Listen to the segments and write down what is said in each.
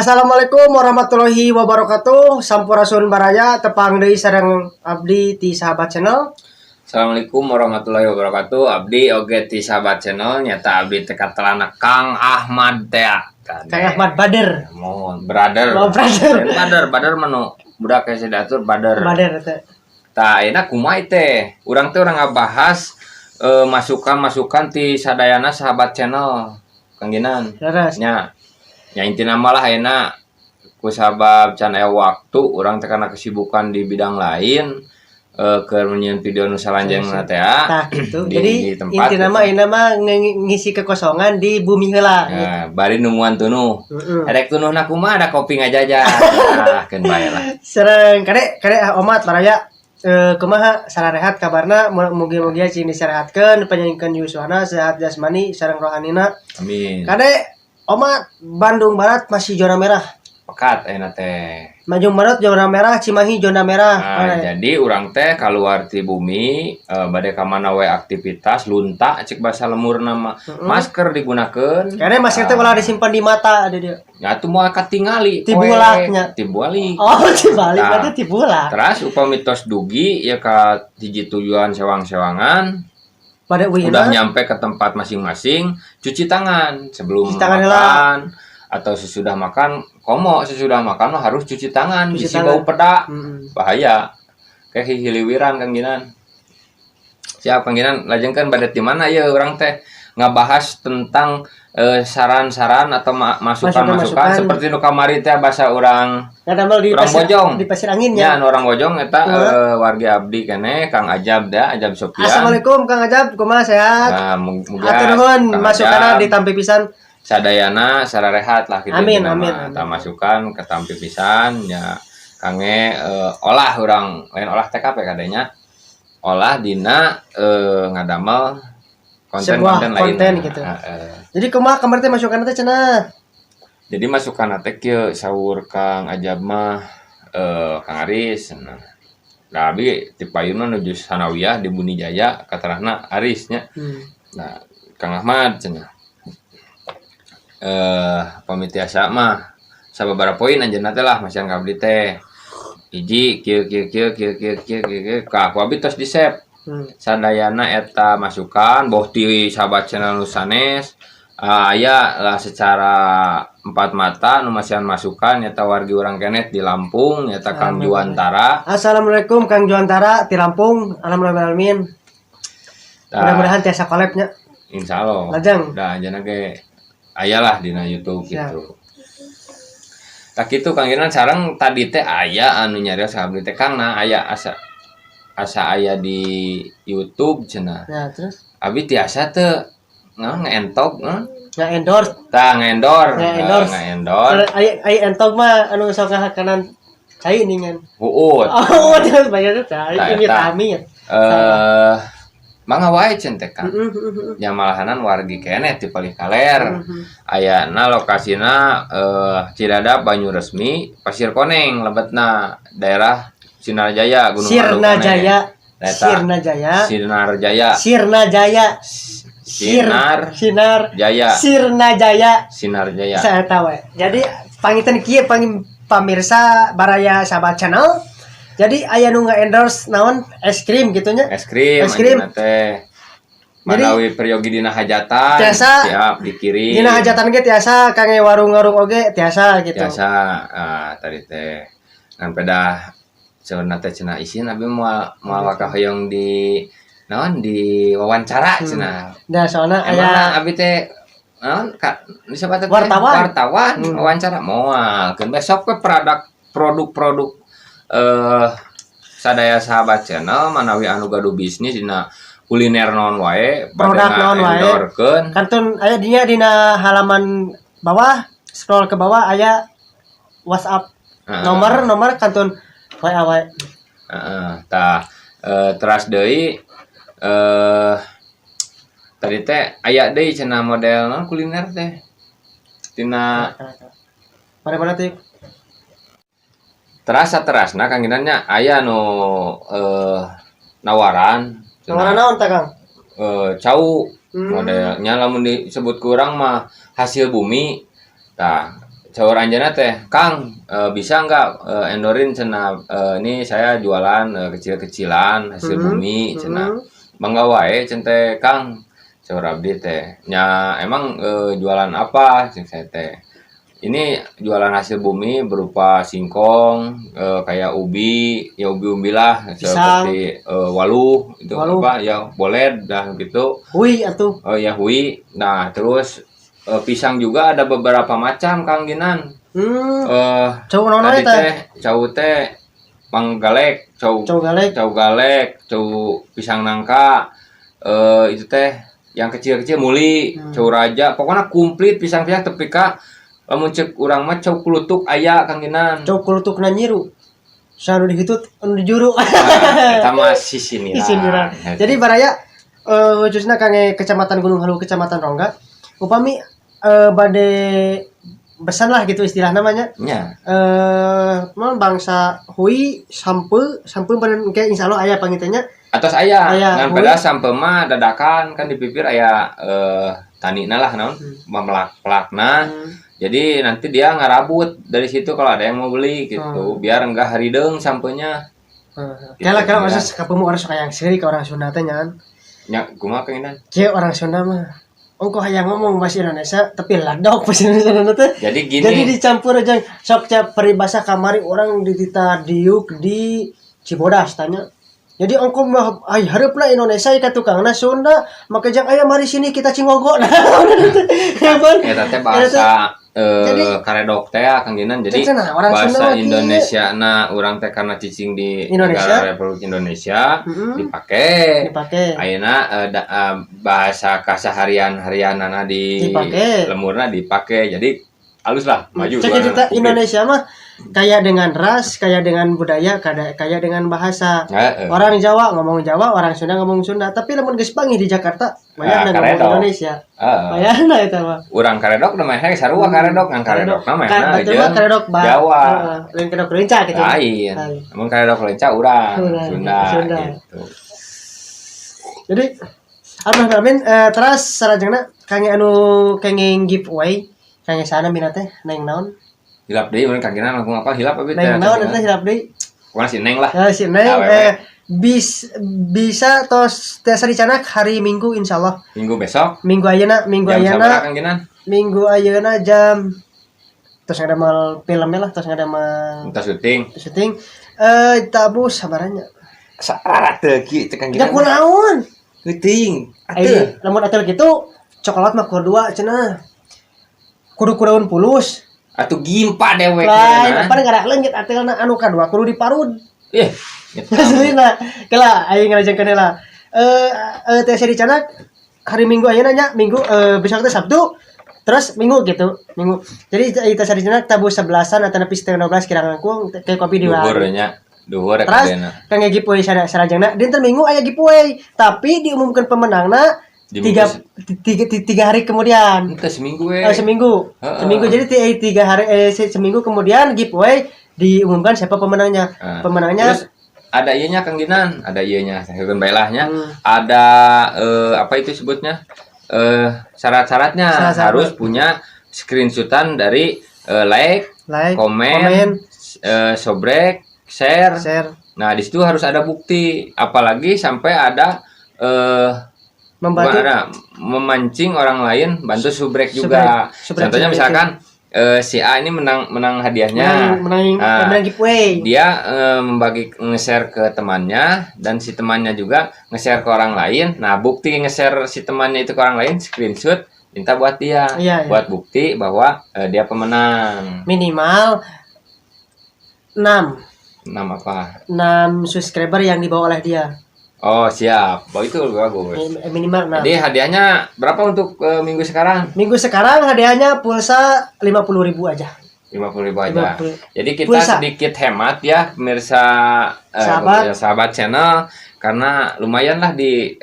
Assalamualaikum warahmatullahi wabarakatuh. Sampurasun baraya, tepang deui sareng abdi ti Sahabat Channel. Assalamualaikum warahmatullahi wabarakatuh. Abdi oge ti Sahabat Channel, nyata abdi teh katelana Kang Ahmad teh. Kang Ahmad Bader. Mohon brother. Oh, brother. Lain Bader, Bader manu budak kayak diatur Bader. Bader teh. Tah, ayeuna kumaha teh? Urang teh urang ngabahas masukan-masukan ti sadayana Sahabat Channel. Kang Ginan. Leres. Nya. Nya intina mah lah, ayeuna ku sabab can aya waktu urang teh karena kesibukan di bidang lain keur nyieun video nu salanjengna teh ah. Tah gitu. Di, Jadi di tempat intina gitu. Mah ayeuna mah ngisi kekosongan di bumi heula gitu. Ya, bari nungguan tunuh. Erek tunuhna kumaha, ada kopi ngajaja. Ah, keun bae lah. Sareng kade kade ah, omat baraya, kumaha, sararehat kabarna? Mugi-mugi cing disarehatkeun, panjangkeun yuswana, sehat jasmani sareng rohanina. Amin. Kade omat, Bandung Barat masih zona merah. Pekat ayeuna teh. Bandung Barat zona merah, Cimahi zona merah. Nah, Kade. Jadi urang teh keluar ti bumi, bade ka mana we aktivitas lunta cek bahasa lemur nama, masker digunakeun. Kade masker teh ulah disimpan di mata ada dia. Ya atuh moal katingali Ti bulaknya. Ti balik. Oh, dibalik Tah. Berarti tibulak. Terus upami tos dugi ya ka hiji tujuan sewang-sewangan, Pada udah uihna nyampe ke tempat masing-masing, cuci tangan sebelum Cuci tangan makan atau sesudah makan. Komo sesudah makan mah harus cuci tangan, Cuci bisi tangan. Bau peda, bahaya kayak hiliwiran. Kang Ginan, siap Kang Ginan, lajeng kan bade di mana ya urang teh ngabahas tentang saran-saran atau masukan-masukan Masukan-masukan. Seperti nu kamari teh bahasa urang Ngadamel di Urang pasir, Bojong. Di pasir anginnya. Nya anu urang Bojong eta, warga abdi keneh Kang Ajab da, Ajab Sopian. Assalamualaikum Kang Ajab, kumaha, sehat? Nah, muga Atur nuhun Kang masukanna Ajab ditampi pisan. Sadayana sararehat lah gitu. Amin, intina amin, mah. Amin. Tah, masukan ketampi pisan ya kangge olah urang, lain olah TKP kadenya, olah dina ngadamel Sebuah konten-konten lain. Konten gitu. Heeh. Jadi kumaha kamari teh masukan teh cenah? Jadi masukan teh kieu, saur Kang Ajab mah, Kang Aris. Nah, nah abi ti payuna nuju sanawiyah di Buni Jaya katarahna Aris nya. Nah, Kang Ahmad cenah. Pami tiasa mah sababaraha poin anjeunna teh lah masihan ka abdi teh. Hiji kieu kieu kieu kieu kieu kieu kieu kieu ka ku abi tos di-save. Sadayana eta masukan boh ti Sahabat Channel nu sanes, aya lah secara empat mata nu masihan masukan nyata wargi urang keneh di Lampung, nyata Kang Amin. Juantara. Assalamualaikum Kang Juantara di Lampung. Alhamdulillah alamin. Tah, Mudah-mudahan tiasa collab-nya. Insya Allah. Lajeng. Dah anjeunna ge aya lah dina YouTube Siap. gitu. Tah kitu Kang Ginan, sareng tadi teh aya anu nyarios ka abdi teh, Kang, nah aya asa asa aya di YouTube cenah. Nah, terus? Abi tiasa teu nge-entog Nggak endorse. Tah, nge-endorse. Nge-endorse. Nge-endorse. Ai ai entog mah anu sok ngahakanan cai ningan. Huut. Oh, terus bayar teh cai Tah, ini eta. Amit. Mangga wae cenah teh, Kang. Nya malahanan wargi keneh ti palih kaler. Ayana lokasina Cidadap, Banyu Resmi, Pasir Koneng lebetna daerah Sinarjaya, Gunung Sirna Alu keneh. Jaya. Eta. Sirna Jaya. Sinar Jaya. Sirna Jaya. Sinar Sinar Jaya. Sirna Jaya. Sinar Jaya. Saya tahu ya. Jadi panginten kieu pangin pamirsa baraya Sahabat Channel. Jadi aya nu nge-endorse naon, es krim gitu nya. Es krim. Es krim. Anjeunna teh. Jadi- Manawi peryogi dina hajatan, Tiasa. Siap dikirim. Dina hajatan ge tiasa, kangge warung-warung oge tiasa gitu. Biasa, ah, tadi teh ngan pedah sebenarnya teh cenah isin abi moal moal wakah hoyong di naon, di wawancara cenah. Nah, soalnya Emangna aya abi teh naon ka siapa teh? Wartawan. Wartawan, wawancara moal. Keun besok ke produk produk-produk sadaya Sahabat Channel manawi anu gaduh bisnis dina kuliner naon wae Produk naon wae. Endorkeun. Kantun aya dinya dina halaman bawah, scroll ke bawah aya WhatsApp nomor nomor kantun WA wae. Heeh, tah teras deui tadi teh aya deui cenah model naon kuliner teh tina. Mana-mana tuh. Terasa terasna Kang Ginan nya, aya nu nawaran Nawaran naon tah, Kang? Cau. Modelnya lamun disebut kurang mah hasil bumi. Tah. Saur anjeunna teh, "Kang, bisa nggak endorin cenah, ini saya jualan kecil-kecilan hasil bumi," cenah. "Mangga wae," cenah teh, "Kang," saur abdi teh. "Nya emang jualan apa?" cek saya teh. "Ini jualan hasil bumi berupa singkong, kayak ubi, ya ubi-ubi lah." Pisang. Seperti waluh itu. Waluh. Apa ya, boled dah gitu. Hui atuh. Oh ya, hui. Nah, terus pisang juga ada beberapa macam, Kang Ginan. Cau naon Tadi wae teh? Teh cau teh manggalek, cau. Cau galek. Cau galek, cau pisang nangka, itu teh yang kecil-kecil muli, cau raja, pokoknya komplit pisang-pisang, tepi ka lamun cek urang mah cau kulutuk aya, Kang Ginan. Cau kulutukna nyiru. Sanu dihitut anu dijuru. Nah, eta mah sisiniran. Sindiran. Jadi baraya khususnya kangge Kecamatan Gunung Halu, Kecamatan Rongga, upami bade besan lah gitu istilah namanya. Mah bangsa hui sampeu sampeu baren engke insyaallah aya pangitanya. Atos aya, Aya, ngan hui. Pada sampeu mah dadakan kan di pipir aya tanina lah, naon, melak-pelakna. Jadi nanti dia ngarabut dari situ kalau ada yang mau beli gitu, biar enggak harideung sampeunya. Heeh. Kala kala Gitu, masa kamu orang suka yang seri ke orang Sunda teh nya kan. Ya, kumaha, Kang Inan? Kieu orang Sunda mah. Ongkoh hayang ngomong bahasa Indonesia tapi ladok bahasa Indonesia teh. Jadi gini. Jadi dicampur aja sok cap peribahasa kamari orang di tita diuk di Cibodas tanya. Jadi ongkoh mah ay hareupna Indonesia ka tukangna Sunda, maka jang aya mari sini kita cingogo. Nah, ya kan? Eta teh bahasa Jadi- karedok teh ya, Kang Ginan. Jadi Cenah, orang Sunda bahasa mah kieu. Indonesia na urang teh karena cicing di Indonesia. Negara Republik Indonesia dipake. Dipake. Ayeuna bahasa kasaharian harianana di Dipake. Lemurna dipake. Jadi halus lah, maju. Cek kita Indonesia mah kaya dengan ras, kaya dengan budaya, kaya, kaya dengan bahasa. Orang Jawa ngomong Jawa, orang Sunda ngomong Sunda. Tapi lamun geus panggih di Jakarta, banyak Ah, ngomong karedok. Indonesia. Bayangna eta mah. Urang karedok namanya sarua karedok, ngan karedok namanya Betul mah karedok ba. Jawa. Heeh, lain karedok lenca gitu. Lain. Lain. Namun karedok lenca urang Urang, Sunda, Sunda. Gitu. Jadi alhamdulillah amin, terus sarajengna kangge anu kenging giveaway kangge sana minat teh neng naon? Hilap deui mun Kang Ginan langsung apa hilap abi teh. Neng naon eta hilap deui? Kumaha si Neng lah. Ya, si Neng. Awewe. Bisa tos tiasa dicanak hari Minggu insyaallah. Minggu besok. Minggu ayeuna, Minggu Jam ayeuna. sabaraha, Kang Ginan? Minggu ayeuna jam terus ngadamel filmnya lah, terus ngadamel Entah syuting. Syuting tabu sabaranya. Sarah teu ki cek Kang Ya Ginan. Kunaon? Geuting. Ayo, lamun atel gitu coklat mah kudu dua cenah. Kudu kudaun pulus. Atuh gimpa dewek. Lain apa ngarak leungit atelna anu kadua kudu diparud. Ih. Aslina. Kela aing ngalajengkeun heula. Eh teh dicanak hari Minggu ayeuna nya, Minggu besok teh Sabtu. Terus Minggu gitu, Minggu. Jadi itu dicanak tabuh sebelasan atau nepi setengah 12 kira ngangkung kayak kopi di Duhur warung. nya. Duhur Terus kadena. kangge giveaway sarajengna dinten Minggu aya giveaway, tapi diumumkan pemenangna Di tiga, tiga, 3 hari kemudian. Ente seminggu we. Oh, seminggu. Heeh. Seminggu jadi 3 hari seminggu kemudian giveaway diumumkan siapa pemenangnya. Nah, Pemenangnya terus ada ieu nya, Kang Ginan, ada ieu nya, saya bae nya. Ada apa itu sebutnya? Syarat-syaratnya. Syarat-syarat. Harus punya screenshotan dari like, like, komen, komen, sobrek, share. Share. Nah, di situ harus ada bukti, apalagi sampai ada membantu bukan ada memancing orang lain bantu subrek juga. Subrek, subrek, Contohnya subrek. Misalkan si A ini menang menang hadiahnya. Menang menang, Nah, menang giveaway. Dia membagi nge-share ke temannya dan si temannya juga nge-share ke orang lain. Nah, bukti nge-share si temannya itu ke orang lain screenshot minta buat dia. Iya. Buat bukti bahwa dia pemenang. Minimal 6 Nama apa? 6 subscriber yang dibawa oleh dia. Oh, siap. Oh, itu bagus. Minimal 6. Jadi hadiahnya berapa untuk minggu sekarang? Minggu sekarang hadiahnya pulsa 50.000 aja. 50.000 aja. 50. Jadi kita Pulsa. Sedikit hemat ya, pemirsa Sahabat. Pemirsa sahabat channel, karena lumayan lah di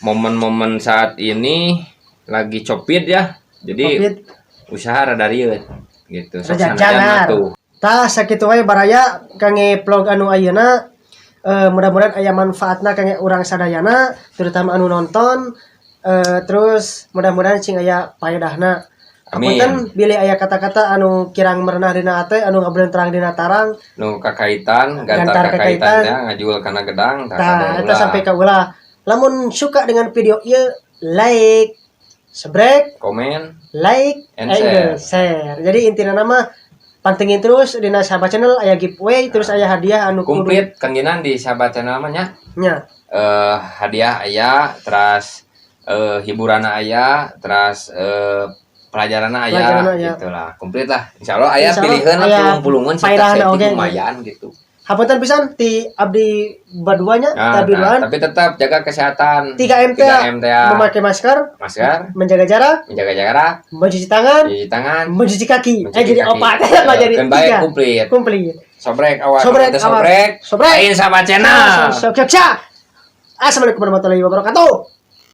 momen-momen saat ini lagi copit ya. Jadi Covid. Usaha rada rieut gitu. Sok Rada sanajan janar. atuh. Tah sakitu wae baraya kangge vlog anu ayeuna. Mudah-mudahan aya manfaatna kangge urang sadayana, terutama anu nonton. Terus mudah-mudahan cing aya paedahna. Amin. Apunten bilih aya kata-kata anu kirang merenah dina ate, anu ngabeulin terang dina tarang. Nu kakaitan, gantar. Gantar. Kakaitan. Kakaitan. Ya ngajual kana gedang tah. Tah, Kade eta ulah. Sampai ka ulah. Lamun suka dengan video ieu, like, sebrek, komen, like, and and share. Share. Jadi intinya nama pantengin terus dina Sahabat Channel, aya giveaway, terus aya hadiah anu kudu Komplit kangginan di Sahabat Channel mah nya. Nya. Hadiah aya, terus hiburan aya, terus pelajaran aya. Pelajaran aya. Gitulah, komplit lah, insyaallah aya. Insya Allah Pilihan lah, aya pulung-pulungan pairahna setik oge. Lumayan gitu. Hapunten pisan ti abdi baduanya, ti Nah, abdi nah, duaan. Tapi tetap jaga kesehatan. 3M teh. 3M teh. Memakai masker, masker, menjaga jarak, menjaga jarak, mencuci tangan, mencuci tangan, mencuci kaki. Mencuci Jadi kaki. opat mah jadi Kan baik tiga. komplit. Komplit. Sobrek awal. Sobrek, teh awal. Sobrek. Sobrek. Lain Sahabat Channel. Sok sok sok. Assalamualaikum warahmatullahi wabarakatuh.